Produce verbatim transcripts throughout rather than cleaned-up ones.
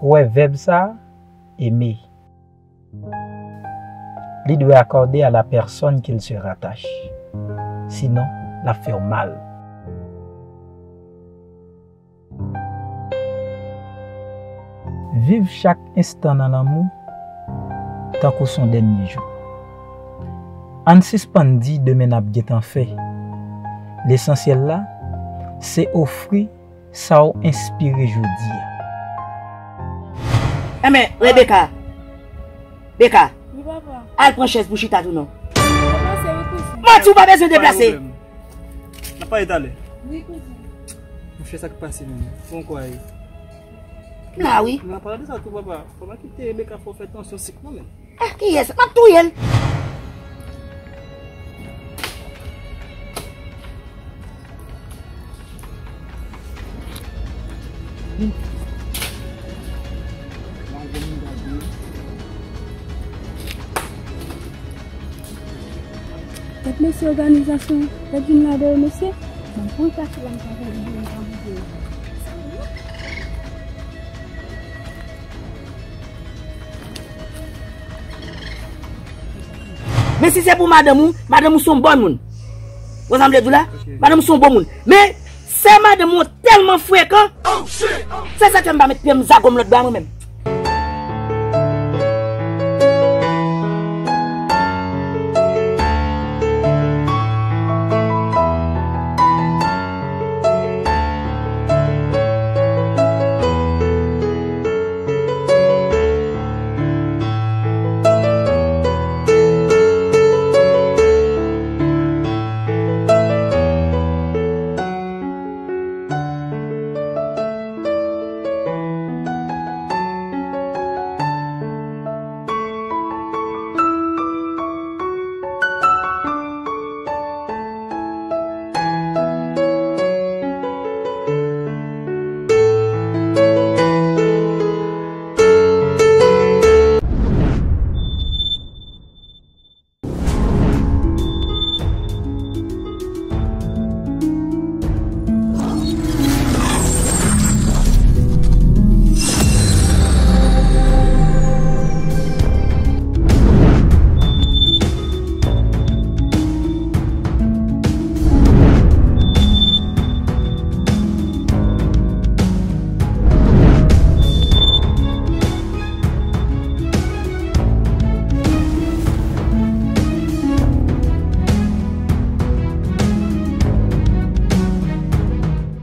Ou wè vèb sa a, aimer. Li dwe akòde à la personne qu'il se rattache. Sinon, l ap fè w mal. Viv chak enstan nan lanmou tankou s on dènye jou. Ann sispann di demen n ap gentan fè. Lesansyèl la, se ofri sa w enspire jodi a. Enben, Rebecca, Beka, wi, papa. Al pran chèz pou chita tou non. Deplase, wi, kouzen. Manti, ou pa bezwen deplase. Pa gen pwoblèm. N ap pale talè. Wi, kouzen. Monchè, sa k pase menm? Bon, kwa e? M la, wi. N ap pale de sa tou, papa. Fò pa kite Rebecca fè w fè tansyon sik non, menm. Ah, kiyès? M ap touye l. Tèt mesye òganizasyon, tèt vin la deyò mesye. Mwen pran pati la, m pa vle vin pa bouje. Men si se pou madanm ou, madanm ou se yon bòn moun. Ou konn sa m vle di w la? Ok. Madanm ou se yon bon moun. Men sè madanm ou tèlman frekan, se sa k fè m pa met pye m zago m lòt bò a mwen menm.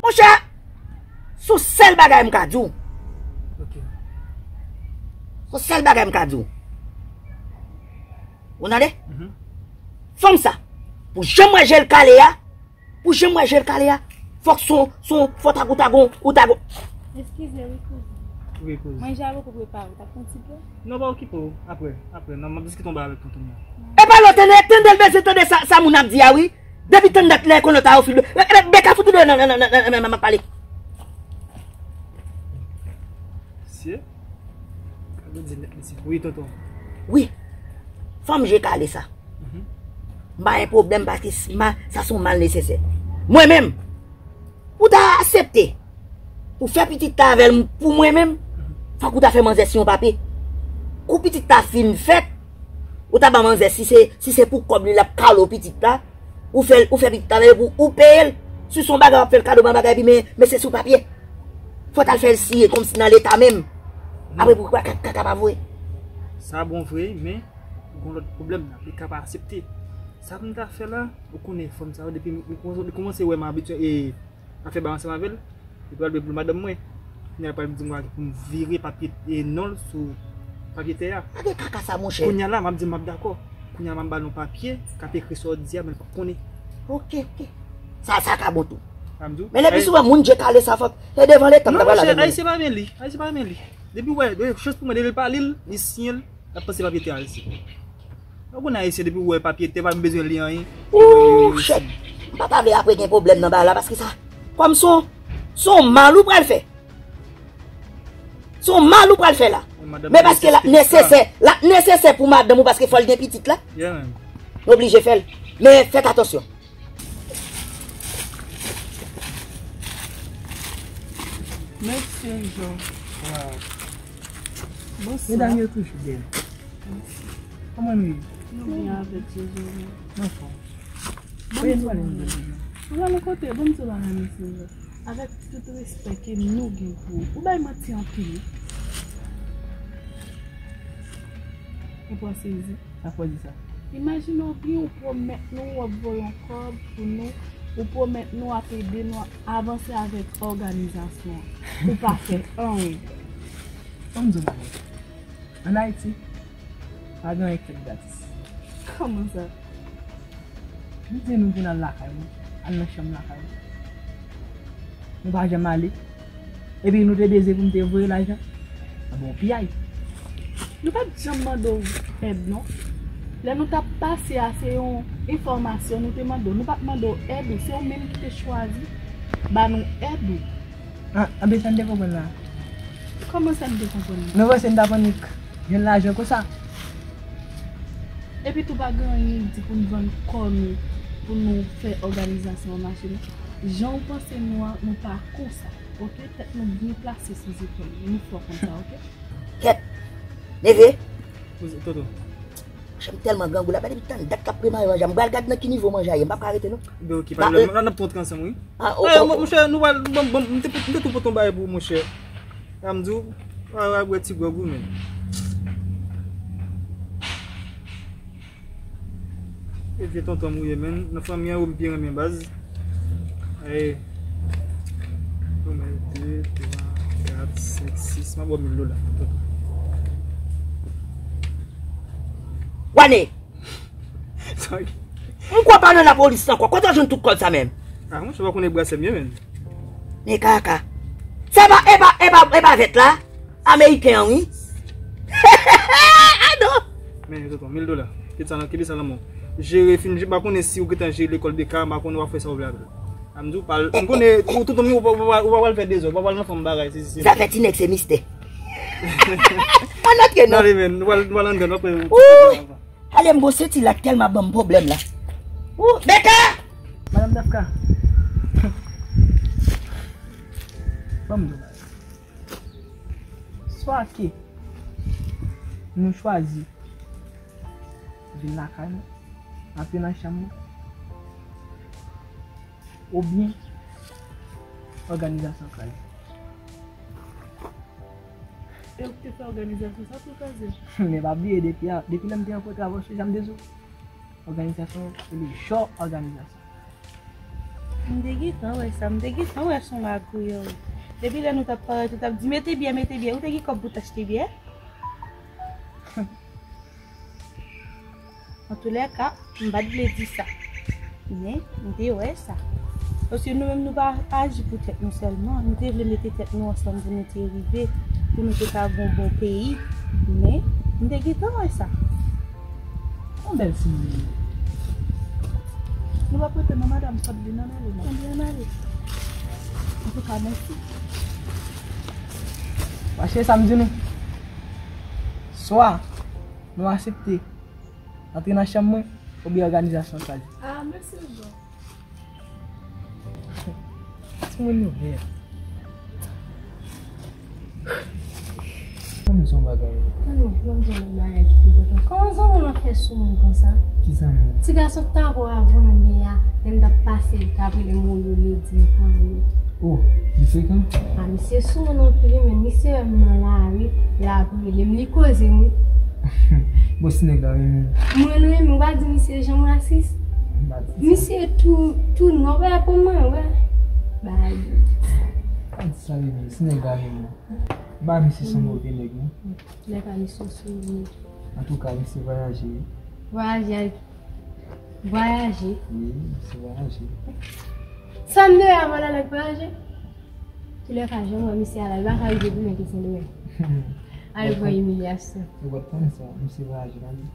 Monchè, se yon sèl bagay m ka di w. Ok. Se yon sèl bagay m ka di w. Ou tande? Mhm. Fanm sa, pou jan m wè je l kale a, pou jan m wè je l kale a, fòk se yon, se yon, fò ta gon, ta gon, ou ta gon. Eskize wi, kouzen. Wi, kouzen. Manje a poko prepare, w t ap pran ti pè? Non, pa okipe w. Apre, apre. Non, m ap diskite yon bagay avèk tonton mwen. E pa lòt, tande, tande l bezwen tande sa, sa moun ap di a, wi. Depi tann dat lè konn lòt a ofri dlo. Beka fout dlo nan, nan, nan, nan, nan, nan, m ap pale. Mesye. Gade di nèt mesye. Wi, tonton. Wi. Fanm je kale sa. Mhm. M pa gen pwoblèm paske s-, ma-, sa se yon mal nesesè. Mwen menm, ou ta aksepte pou fè pitit la avè l pou mwen menm, fòk ou ta fè manzè siyen yon papye. Kou pitit la fin fèt, ou ta ban manzè, si se, si se pou kòb li l ap kalo pitit la, ou fè l, ou fè pitit la avè l pou ou peye l. Si se yon bagay w ap fè l kado ban bagay, epi men, men se sou papye. Fò w t al fè l siyen kòmsi nan leta menm. Non. Apre poukwa ka-, kaka pa voye? Sa bon vre, men gon lòt pwoblèm la, li ka pa aksepte. Sa m ta fè la, ou konnen fanm sa yo, depi m, m kòmanse, m kòmanse wè m abitye, e, afè bay ansanm avè l, li pral dwe pou madanm mwen. Kounye a l pral di m pou m vire papye, e, non l sou papye tè a. Gade kaka sa, monchè. Kounye a la, m ap di m ap dakò. Kounye a la, m ap ba l yon papye k ap ekri sa w di a, men l p ap konnen. Ok, ok. Sa, sa ka bon tou. Sa m di w. Men lepi souvan, moun je kale sa fòk, se devan leta m ta pral avè l. Non, monchè, Ayisyen pa renmen li. Ayisyen pa renmen li. Depi w wè, de chans pou mwen, depi l pa li l, li siyen l, l ap pase papye tè a isit. Ou konnen Ayisyen depi w wè papye tè, pa bezwen li anyen. Ooh, shit. M pa ta vle apre gen pwoblèm nan bagay la, paske sa, kòm se yon, se yon mal ou pral fè. Se yon mal ou pral fè la. Men paske l ap nesesè, l ap nesesè pou madanm ou paske fò l gen pitit la. Yeah, man. Nou oblije fè l. Men fèt atansyon. Mesye Jean. Wow. Medam yo toujou bèl. Kòman nou ye? Nou byen avèk Jezi. Nou anfòm. Voye nou ale nou bèl medam. Nou pral yon kote, ban m di w bagay, mesye. Avèk tout respè ke nou gen pou ou, ou bay manti anpil wi. Ou pran sezi. Sa fò di sa? Imajine w byen, ou pwomèt nou w ap voye yon kòb pou nou, ou pwomèt nou w ap ede nou avanse avèk òganizasyon an. Ou pa fè anyen. Ban m di w bagay. Ann Ayiti, pa gen anyen k fèt gratis. Kòman sa? M di nou pou n al lakay mwen, al nan chanm lakay mwen. Nou pa janm ale. Epi nou te bezwen pou m te voye lajan. Anben, w piyay. Nou pa t janm mande w èd, non. Lè nou t ap pase a, se yon enfòmasyon nou te mande w. Nou pa t mande w èd ou. Se ou menm ki te chwazi ba nou èd ou. An, anben, sa n te konprann la? Kòman sa n te konprann la? Nou panse n t ap annik jwenn lajan konsa? Epi tou pa gen anyen ki di pou n vann kò nou, pou nou fè òganizasyon an mache, non. Jan w panse nou an, nou pa konsa, oke? Tèt nou byen plase sou zepòl nou, nou fò konsa, oke? Kèt! Neve! Tonton. Monchè, m tèlman grangou la, pa depi tann dat k ap prepare manje a. M pral gad nan ki nivo manje a ye, m p ap ka rete non. Ben, ok, pa pwoblèm. N ap pran ti ansanm, wi. Ah, ok, ok. Monchè, nou pral, bon, bon, m te, m te tou pote yon bagay pou ou, monchè. A m di w, w a bwè ti gwòg ou menm. E vye tonton m ou ye menm. Nan fanmi an ou m pi renmen baz. Ey. Yon, de, twa, kat, senk, sis. M a ba w mil dola. Wane! M kwè pa nan lapolis ankò. Kote w jwenn tout kòb sa menm? Ah, monchè, w pa konnen brasè m ye menm. Men kaka. Sa pa, e pa, e pa, e pa vèt la? Ameriken an, wi. Ah, non. Men, tonton, mil dola. Kite sa nan, kite sa nan men w. Jere fim, m pa konnen si ou gentan jere lekòl Beka, m pa konnen w ap fè sa ou vle avè l. A m di w, pa l, m konnen, ou tout moun, ou pa, ou pa, ou pa pral fè dezòd, ou pa pral nan fanm bagay, si, si, si. Zafè ti nèg se mistè. Ann antre non. Ale, men, nou pral, nou pral anndan, nou ap wè. Wouy! Ale m bwose ti lak tèlman ap ban m pwoblèm la. Wou, Beka! Madanm Dafka. Ban m di w bagay. Swa ke nou chwazi vin lakay mwen, antre nan chanm mwen, oubyen òganizasyon an kraze. E ou ki te fè òganizasyon sa pou l kraze? Men pa bliye, depi a, depi lè m te rankontre avè w, se jan m te di w. Òganizasyon an rele Jò Òganizasyon. M te gentan wè sa, m te gentan wè se yon lagouye wi. Depi lè nou t ap parèt, ou t ap di, "Mete byè, mete byè." Ou te gen kòb pou t achte byè? Antoulèka, m pa t vle di sa. Men, m te wè sa. Paske nou menm, nou pa aji pou tèt nou sèlman. Nou te vle mete tèt nou ansanm pou nou te rive, pou nou te ka gen yon bon peyi. Men, m te gentan wè sa. Yon bèl ti moun. Nou pa prete non, madanm, sòt vin, ann ale non. Ann ale. Antouka, mèsi. Mache, sa m di nou. Swa nou aksepte antre nan chanm mwen, oubyen òganizasyon an kraze. Ah, mèsi, Jò. Timoun yo bèl. Ban m di w yon bagay. Tande, ban m di w yon bagay ki pi enpòtan. Kòman zanmi w lan fè sou moun konsa? Ki zanmi w? Ti gason k t avè w avan yè a, lè m t ap pase, li t ap rele m, ou yo, li di m pale. Oh, li frekan? Ah, misye sou moun anpil wi, men misye wè m nan lari, l ap rele m, li koze m wi. Bon, si nèg la renmen w. Mwen renmen, ou pa di misye janm rasis? M pa di sa. Misye tou, tou nò, wè pou mwen, wè. Bay. Pa di sa, renmen, si nèg la renmen w. M pa misye se yon move nèg, non. Lè pa misye sou moun. Antouka, misye vwayaje wi. Vwayaje al Vwayaje. Wi, misye vwayaje. Sa m dwe a vòlè lòt vwayaje? Toulèka, jan m wè misye a la, li pa ka rive pi lwen ke Sendomeng. Al pran imilyasyon. Ou pa t konnen sa, misye vwayaje, pa di.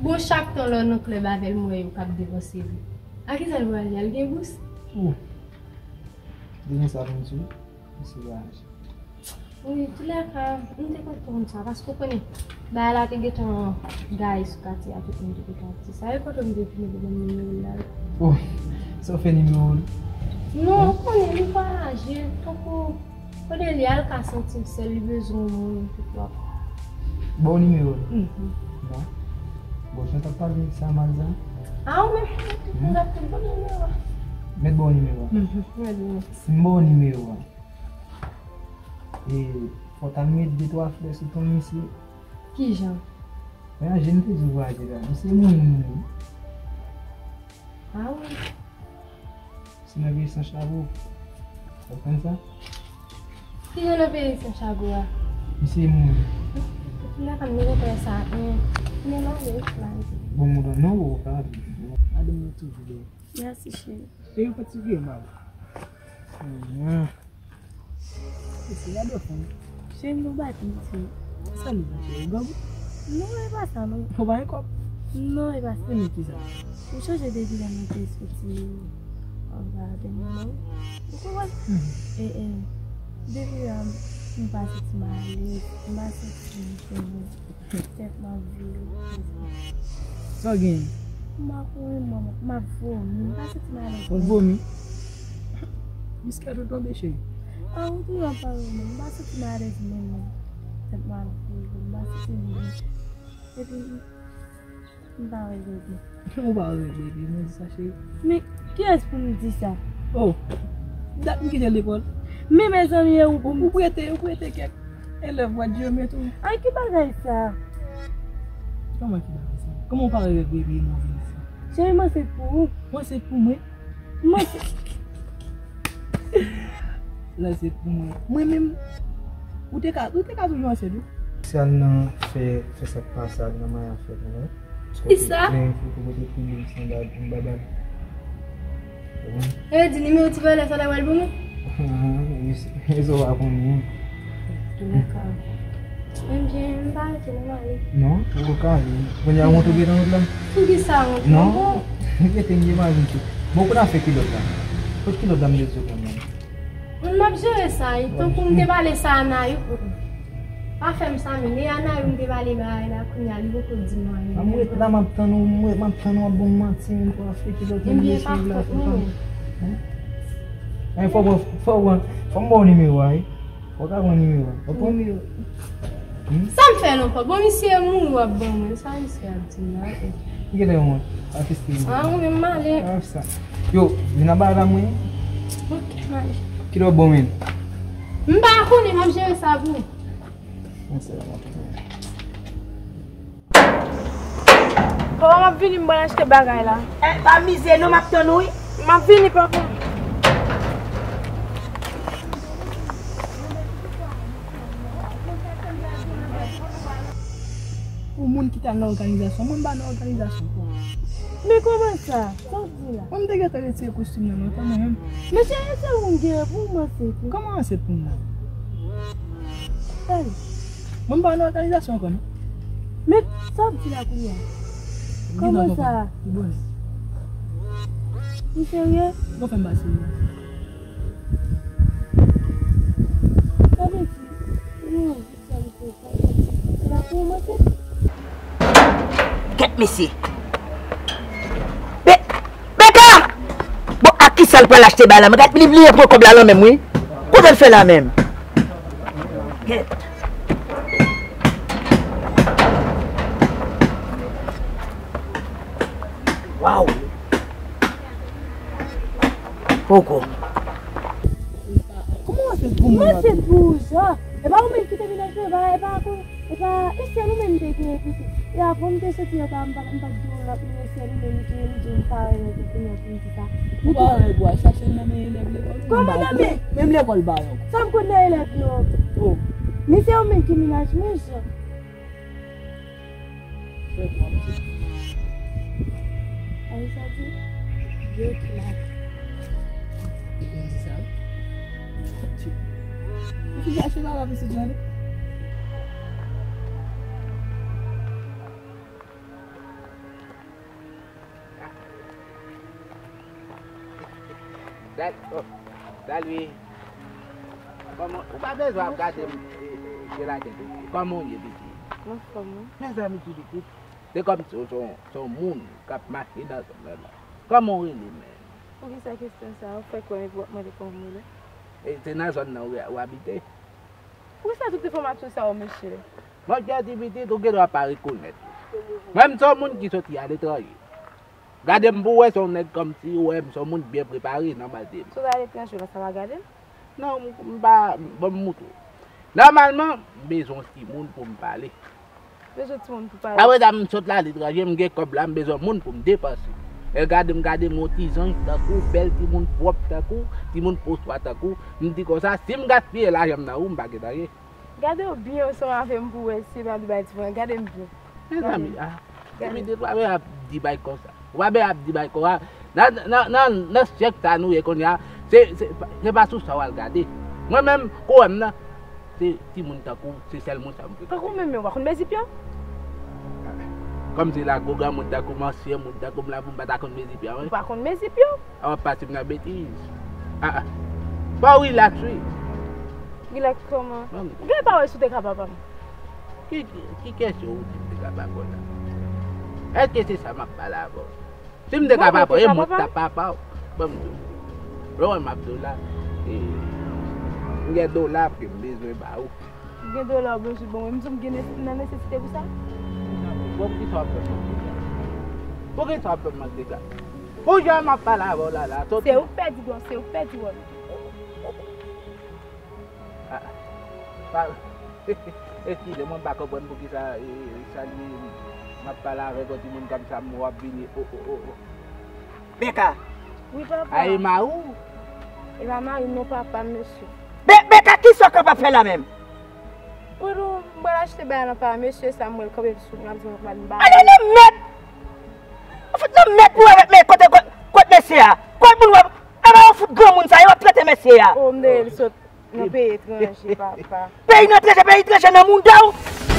Bon, chak tan lè w nan klèb avè l, m wè yo k ap devanse li. A kisa l vwayaje? Al gen bous? Oh. Demen sa vin sou, misye vwayaje. Wi, toulèka, m te kontan konn sa, paske w konnen, bagay la te gentan gaye sou katye a, tout moun te gentan ap di sa. E kote m te vin pou ban m nimewo l la? Oh, sa w fè nimewo l? Non, ou konnen, li vwayaje, tankou, kote li al ka santi l sèl, li bezwen yon moun pou l ap Ba w nimewo l. Mhm. Non. Bon, jan t ap pale sa mal sa. A, ou menm, m t ap tou ba w nimewo a. Mèt ba w nimewo a. Mhm. Mèt ba w. Si m ba w nimewo a, e, fò w ta met de twa flè sou ton misye. Kijan? Men an, jan m te di w vwazen la, misye moun moun wi. A wi. Si nan peyi san chapo. W konprann sa? Kijan nan peyi san chapo a? Misye moun. M pa konn nou konprann sa. Men, men m ale, m ale. Bon, mouton, non, ou pa ale. Madanm nan toujou bèl. Mèsi, cheri. E yo fatige, mal. Mesye, gade w fanm. Cheri, m gon bagay pou m di w. Sa li, monchè? Ou grangou? Non, e pa sa, non. Ou pa gen kòb? Non, e pa sa. Se men ki sa? Ou chonje depi lè nou te soti anba de moun, ou konprann? Mhm. E, e, depi lè a, m pa santi m alèz, m pa santi m byen. Tèt m ap vire. Sa w genyen? M pa konnen, mwen, m ap vomi. M pa santi m alèz. Ou vomi? Biskèt ou tonbe, cheri? A, ou toujou ap pale, men m pa santi m alèz menm, non. Tèt m ap vire, m pa santi m byen. Epi, m pa wè bebe. Ou pa wè bebe, mwen di sa, cheri. Men, kiyès pou m di sa? Oh, dat m kite lekòl. Men, mezanmi, e ou pou m... Ou prete, ou prete kèk elèv bwat jiyomèt ou. Ay, ki bagay sa? Kòman ki bagay sa? Kòman w pa wè bebe mwen vin isit? Cheri, mwen se pou ou. Mwen se pou mwen? Mwen se... Lè se pou mwen. Mwen menm, ou te ka, ou te ka toujou ansent wi. Se al nan fè, fè sa k pase ak nan maya fèt la. Kisa? Gen foto kote pi bèl sandal, yon babal. E di nimewo ti vòlè sa la pral bon men? E sa w pa konnen. Dakò. Ebyen, m pa rete, m ale. Non, ou ka ale. Kounye a wont ou gentan wont la? Poukisa wont? Non. Rete, m gen mari tou. Bon, kote afè kilòt la? Kot kilòt la m te di w konn nan? Moun m ap jere sa, wi. Tankou m te pale sa a Nayou. Pa fè m sa, men e a Nayou m te pale bagay la, kounye a li poko di m anyen. M ret la, m ap tann ou, m ret, m ap tann ou, w ap ban m manti, m ap fè kilòt, m ap mesye la, fè m. Fò, fò, fò, fò m ba w nimewo a, wi. Ou ka pran nimewo a. Ou pran nimewo. Hmm? Sa m fè non, pòp? Bon, misye mouri w ap ban mwen. Sa misye ap di m la? Ki kote yon mwen? Afis ki mwen. A, ou menm m ale. A, sa. Yo, vin anba la mwen. Ok, m ale. Ki lè w bon men? M pa konnen, m ap jere sa pou ou. Bon, m ap vini, m pral achte bagay la. Eh, pa mize non, m ap tann ou wi. M ap vini, papa. Pou moun ki t al nan òganizasyon, mwen m pa nan òganizasyon. Men kòman sa? Sa w di la? Mwen m te gentan retire kostim nan lontan mwen menm. Men cheri, se ou m gen pou m ansent wi. Kòman ansent pou mwen? Tande. Mwen m pa nan òganizasyon ankò non. Men sa w ap di la kounye a? Kòman sa? Ou serye? Bon, fè m pa serye. Sa vle di, ou anvi sa m te fè, se la pou ou manje? Kèt mesye. Be-, Beka! Bon, ak kisa l pral achte bagay la? Men gad, li bliye pran kòb la nan men m, wi. Kote l fè la menm? Kèt. Waw! Poko. Kòman w ap fè pou mwen? Mwen se pou ou, Jan. E pa ou menm ki te vin ak yo, e pa, e pa, e pa, e sèl ou menm te gen, pitit. E avan m te soti anba, m pa, m pa t gen yon lòt moun, e sèl ou menm ki vin di m pa renmen pou kounye a pou m di sa. Ou pa renmen pou al chache nan men elèv lekòl? Kòman nan men? Menm lekòl ba yo. Sa m konn nan elèv yo? Oh. Men se ou menm ki mennaj mwen, Jan. Fè bwa, mesye. Ay, sa di, yo ki la. Li konn di sa, wi. Ou fin chache papa pitit lan, wi. Sal-, oh, salut. Kòman, ou pa bezwen ap gade m, e, e, e, se la tèt ou. Kòman w ye, pitit? Anfòm, wi. Mezanmi, ti pitit. Se kòmsi w se yon, se yon moun k ap mache nan zòn nan la. Kòman w rele menm? Poukisa kesyon sa a? Ou fèk wè m epi w ap mande kòman m rele? E se nan zòn nan ou, ou abite? Poukisa tout enfòmasyon sa yo, mesye? Monchè, ti pitit, ou gendwa pa rekonèt. Mwen, m se yon moun ki soti aletranje. Gade m pou w wè, se yon nèg kòmsi ou wè m se yon moun byen prepare nan maten. Sot aletranje, nan sa w a gade m? Non, m, m pa, bon, m moutre w. Nòmalman, m bezwen yon timoun pou m pale. Bezwen timoun pou pale. Apre sa, m sot la aletranje, m gen kòb la, m bezwen moun pou m depanse. E gade m, gade m, yon ti zanj tankou, bèl timoun pwòp tankou, timoun pwoswa tankou. M di konsa, si m gaspiye lajan m nan ou, m pa gen anyen. Gade w byen ansanm avè m pou w wè si m ap di bagay diferan. Gade m byen. Mezanmi, ah, gade. Mezanmi, ou pa bezwen ap di bagay konsa. Ou pa bezwen ap di bagay konsa. Nan, nan, nan, nan syèk sa nou ye kounye a, se, se, se pa sou sa w al gade. Mwen menm, kou w wè m nan, se timoun tankou, se sèl moun sa m frekante. Tankou menm, ou pa konn mezi pye w? Kòmsi la, gwo granmoun tankou m, ansyen moun tankou m la, pou m pa ta konn mezi pye w, wi. Ou pa konn mezi pye w? A w ap pase m nan betiz. Ah, ah. Fò w rilaks, wi. Rilaks kòman? Ban m di. Ou gen pawòl sou te ka papa m? Ki, ki, ki kesyon ou di m te ka papa w la? Èske se sa m ap pale avè w? Si m te ka papa w, e mwen ki t ap papa w. Ban m di w. Lè w wè m ap di w la, e, m gen dola ke m bezwen ba ou. Ou gen dola w bezwen ban mwen, m di w m gen nese-, nan nesesite pou sa? Bon, poukisa w ap fè m manke sa? Poukisa w ap fè m manke sa? Pou jan m ap pale avè w la, la, soti. Se ou k pèdi gòl, se ou k pèdi wòl. Ah, pa, eskize, mwen pa konprann poukisa, e, e, sa li, m ap pale avèk yon timoun kòmsa, m wè w ap vini, o, o, o, o. Beka. Wi, papa. A, e mari w? E pa mari m non, papa m, mesye. Be-, Beka, kisa w kapab fè la menm? Wi, nou, m pral achte bagay nan pa mesye sa, m wè l kanpe sou m, l ap di mwen pou m al ba li. Ale nan mèd! Ou fout nan mèd pou wè men kote, kote, kote mesye a. Kote moun wè, e ba yo fout granmoun sa, yo ap trete mesye a. O, m dèyè l sot. Nan peyi etranje, papa. Peyi nan etranje, peyi etranje nan mouda w.